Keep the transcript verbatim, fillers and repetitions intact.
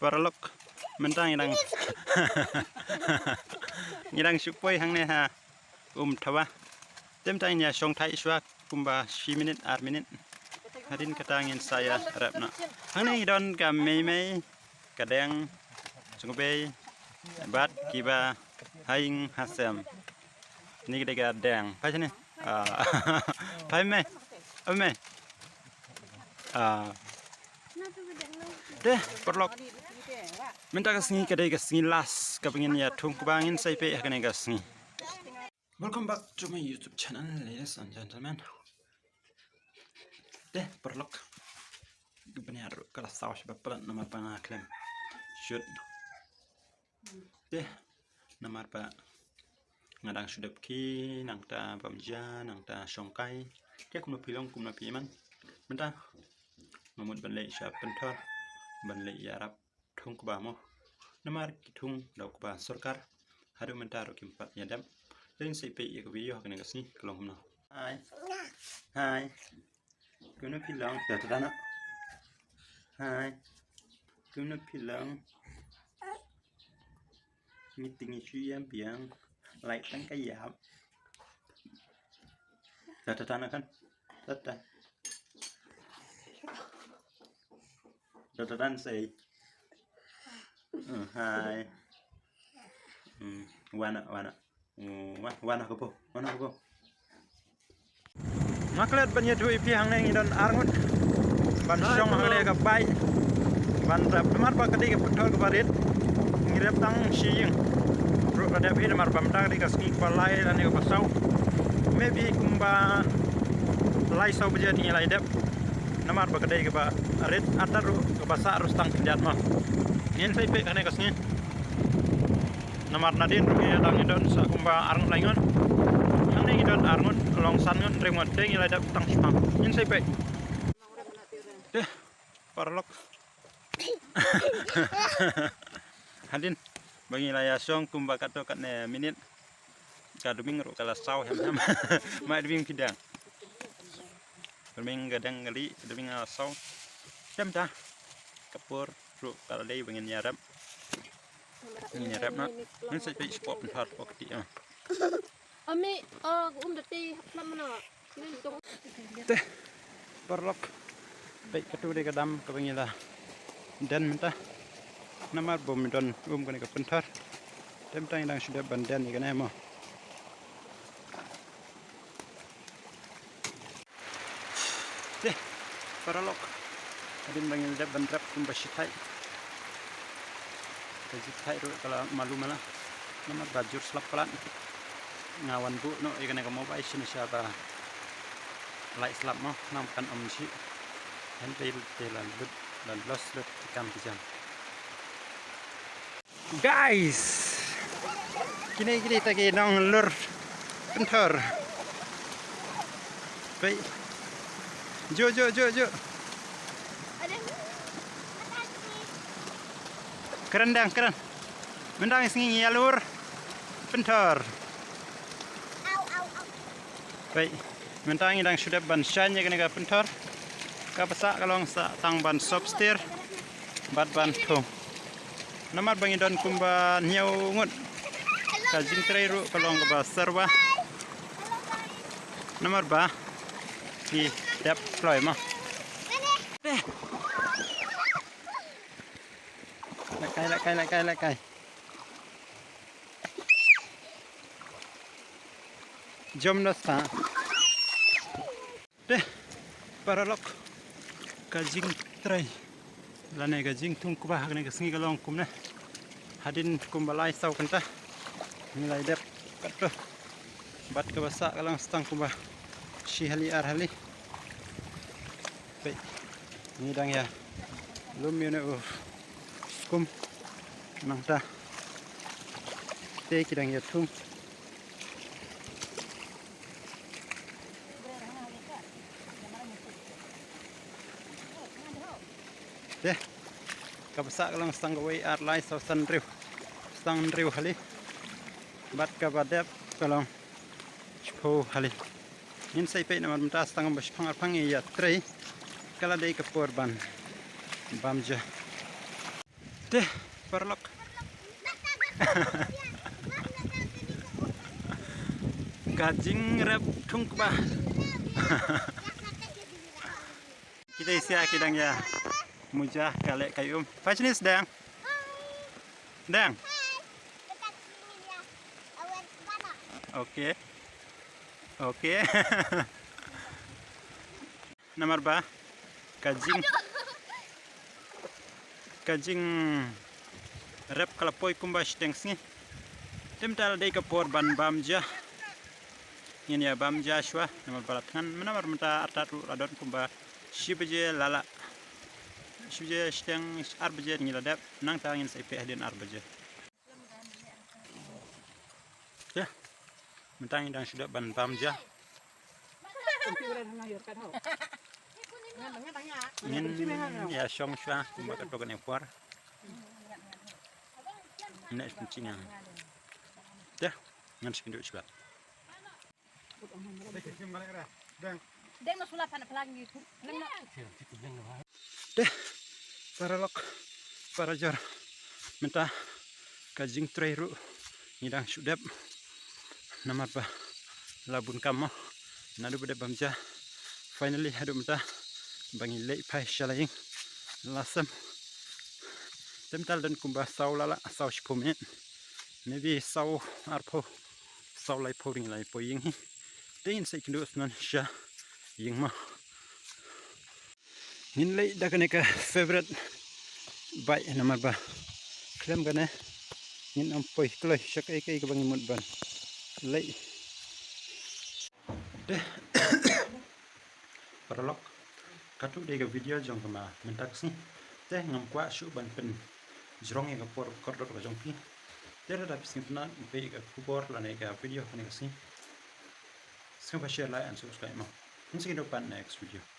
Paralok, mynta ngi dang ngi dang shu poi hangne ha um thawa. Te mynta ngin ïa shong thait shuwa kumba shi minit ar minit. Hadien kata ngin sa ïa rep noh. Hangne ngi don ka Mei Mei, ka Deng, Jong Bei bad kiba ha ïing ha sem. Ni ka dei ka Deng. Phai shane. Ah. Phai Mei. Oh Mei. Ah. Te paralok, mynta ka sngi ka dei ka sngi last kaba ngin ïa thung kba, ngin sa ïa peit ha kane ka sngi. Welcome back to my YouTube channel, ladies and gentlemen. Te paralok, ka bniat ruh ka la saw shibun palat namar ba nga khlem shoot. Te namar ba nga dang shu dep khie, nangta bam ja, nangta shong kai. Te kumno phi long, kumno phi ïa man. Mynta nga mut ban leit sha pynthor ban leit ïarap thung kba mo. Namar ki thung da u kba sorkar haduh mynta ruh kim pat ïa dep. Te ngin sa ïa peit ïa ka video ha kane ka sngi ka long kumno. Hai. Hai. Kumno phi long? Da da da na. Hai. Kumno phi long? Ngi te ngi shu ïam biang. Lai tang ka ïap. Da da da na kan. Da da. Da da dan sei. Hmm, hai. Hmm, wana wana. Hmm, wa- wana ka po, wana ka po. Nga klet ban ïathuh ïa phi, hangne ngi don ar ngut ban shong hangne ka bai ban rep namar ba ka dei ka pynthor kaba rit. Ngi rep tang shi ïing ruh la dep hi namar ba mynta ka dei ka sngi kaba lai lane kaba saw. Maybe kumba lai saw baje te ngi la ïa dep. Namar ba ka dei kaba rit, artat ruh kaba sah ruh stang khyndiat ma. Ngin sa ïa peit kane ka sngi. Namar nadien ruh ngi dang ngi don sa kumba ar ngut lai ngut. Hangne ngi don ar ngut, ka long san ngut, hynriew ngut, te ngi la dep tang shipang. Ngin sa ïa peit. Te paralok. Hadien ba ngi la ïa shong kumba katto katne minit. Ka dming ruh ka la saw hem hem. Mai dming phi dang. Dming ka dang kali, dming la saw. Tem ta. Ka por ruh ka la dei ba ngin ïarap. Ngin ïarap na. Ngin sa peit spot pynthor pok ti ah. Ami, ah, um da ti hap lam na. Te paralok, peit katu dei ka dam kaba ngi la den mynta. Namar ba ym don um kane ka pynthor. Te mynta ngi dang shu dep ban den ïa kane mo. Te paralok, hadien ba ngi la dep ban rep kumba shi thait. Ka jingthait ruh ka la malu mala. Namar ba jur slap palat. Nga wan buh noh ïa kane ka mobile shane sha ba lait slap mo, khnang ba kan ym shih. Hynrei te la lut, la loss lut ki kam ki jam. Guys, kine kine ta ki nonglur pynthor. Peit. Jo jo jo jo. Kren dang, kren. Mynta ngi sngi ngi ïalur pynthor. Peit, mynta ngi dang shu dep ban shaiñ ïa kane ka pynthor. Kaba sah ka long sah tang ban sop stir bad ban thung. Namar ba ngi don kumba hynñiew ngut. Ka jingtrei ruh ka long kaba syrwa. Namar ba ngi dep kloi mo. Lehkai, lehkai, lehkai, lehkai. Jom noh sa. Te paralok, ka jingtrei lane ka jingthung kba ha kane ka sngi ka long kumne. Hadien kumba lai saw kynta ngi la ïa dep katto. Bad kaba sah ka long stang kumba shi hali ar hali. Peit, ngi dang ïa lum ïa une u skum. Nangta te ki dang ïa thung. Te kaba sah ka long stang kawei, ar, lai, saw, san, hynriew. Stang hynriew hali. Bad kaba dep ka long shiphew hali. Ngin sa ïa peit namar mynta stang ba shiphang arphang ïa trei. Ka la dei ka por ban Bam ja. Te, paralok. Ka jingrep thung kba. Kita isia ki dang ïa muja ka leh ka ïum. Pachnis dang. Dang. Okay. Okay. Namar ba ka jing, ka jingrep ka la poi kumba shiteng sngi. Te mynta la dei ka por ban bam ja. Ngin ïa bam ja shuwa namar ba la thngan, namar mynta artat ruh la don kumba shi baje la lah. Shi baje shiteng, ar baje ngi la dep, nangta ngin sa ïa peit hadien ar baje. Te mynta ngi dang shu dep ban bam ja. Ngin ïa shong shuwa kumba katto katne por. Ngin ïa shong shuwa. Te ngin sa ïakynduh shuwa. Deng na sula pan pelang gitu. Te paralok, parajor, mynta ka jingtrei ruh ngi dang shu dep. Namar ba la bun kam mo, naduh ba dep bam ja. Finally haduh mynta ba ngi leit phai sha la ïing la sem. Te mynta la don kumba saw la lah, saw shiphew minit. Maybe saw arphew, saw laiphew dang ïa la poi ïing hi. Te ngin sa ïakynduh shuwa sha ïing mo. Ngin leit da kane ka favorite bike namar ba khlem kane ngin ym poi kloi sha kaei kaei kaba ngi mut ban leit. Te paralok, katto dei ka video jong ka ma mynta ka sngi. Te ngam kwah shuh ban pynjrong ïa ka por kordor ka jong phi. Te lada phi sngewtynnat ban peit ïa ka khubor lane ka video kane ka sngi, sngewbha share, like and subscribe mo. Ngin sa ïakynduh pat next video.